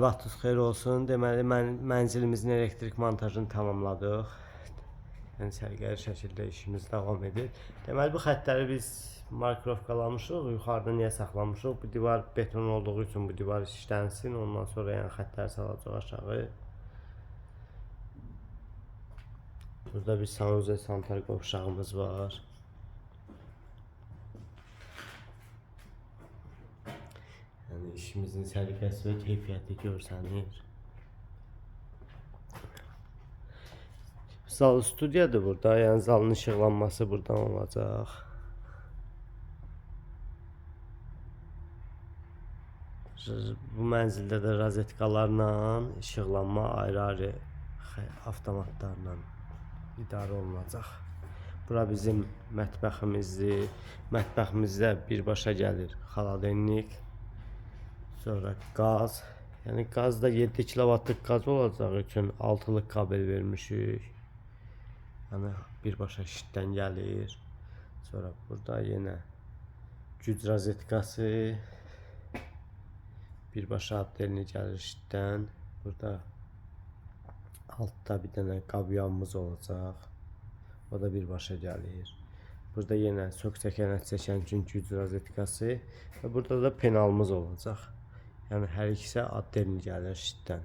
Vaxtınız xeyir olsun. Deməli, mənzilimizin elektrik montajını tamamladıq. Yəni səliqəli şəkildə işimiz davam edir. Deməli, bu xəttləri biz markirovkalamışıq. Yuxarıda niyə saxlamışıq? Bu divar beton olduğu üçün bu divar işlənsin. Ondan sonra yəni xəttləri salacaq aşağı. Burada bir sanuzel sanitar qovşağımız var. Yəni işimizin səliqəsi və keyfiyyəti görsənir. Zal studiyadır burada. Yəni zalın işıqlanması buradan olacaq. Bu mənzildə də rozetkalarla işıqlanma ayrı-ayrı avtomatlarla idarə olunacaq. Bura bizim mətbəximizdir. Mətbəximizdə birbaşa gəlir xaladelnik, sonra qaz. Yəni qaz da 7 kilovatlıq qaz olacağı üçün 6-lıq kabel vermişik. Yəni birbaşa işikdən gəlir. Sonra burada yenə güc rozetkası birbaşa addelini gəlir işikdən. Burada altda bir dənə qabyanımız olacaq. O da birbaşa gəlir. Burada yenə sok çəkən, ət çəkən üçün güc rozetkası və burada da penalımız olacaq. Yəni hər ikisi addelini gəlir işikdən.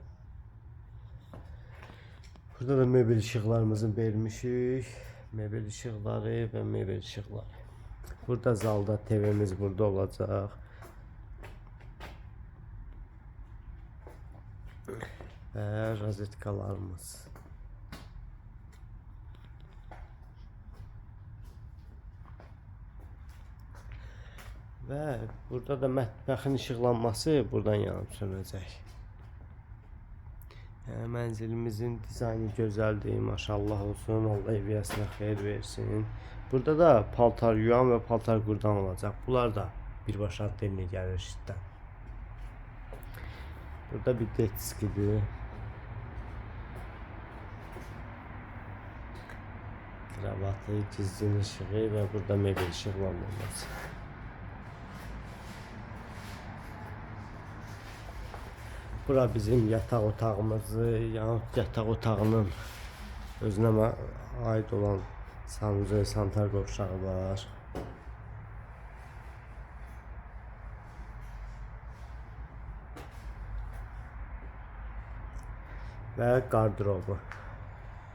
Burada da mebel işıqlarımızı vermişik. Mebel işıqları və mebel işıqları. Burada zalda TV-miz burada olacaq. Və rozetkalarımız. Və burada da mətbəxin işıqlanması buradan yanıb sönəcək. Yəni mənzilimizin dizaynı gözəldir, maşallah olsun, Allah ev xeyir versin. Burada da paltar yuyan və paltar qurdan olacaq. Bunlar da birbaşa addelini gəlir işikdən. Burada bir detskidir. Kravatı, gizlin işığı və burada mebel işıqlandırması. Bura bizim yataq otağımızdır. Yəni yataq otağının özünə aid olan sanuzel sanitar qovşağı var. Və qardırobu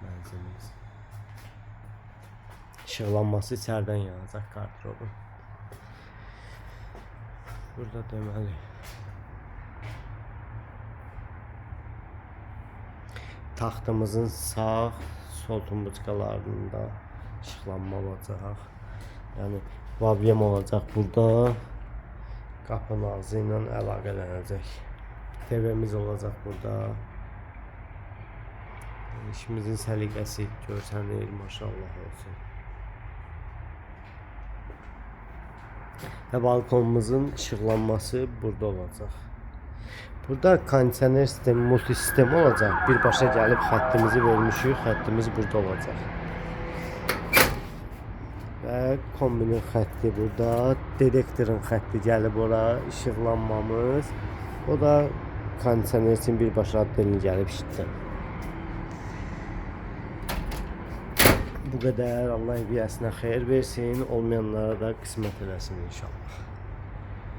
mənzilimiz. İşıqlanması içəridən yanacaq qardırobun. Burada deməli taxtımızın sağ, sol tumbuçkalarında işıqlanma olacaq. Yəni vavyem olacaq burada. Qapının ağzı ilə əlaqələnəcək. TV-miz olacaq burada. Yəni işimizin səliqəsi görsənir, maşallah olsun. Və balkonumuzun işıqlanması burada olacaq. Burada kondisioner sistemi, multi sistemi olacaq. Birbaşa gəlib xəttimizi vermişik, xəttimiz burada olacaq. Və kombinin xətti burada, detektorun xətti gəlib ora, işıqlanmamız. O da kondisioner üçün birbaşa addelini gəlib işitdən. Bu qədər. Allah ev yəsinə xeyir versin, olmayanlara da qismət eləsin inşallah.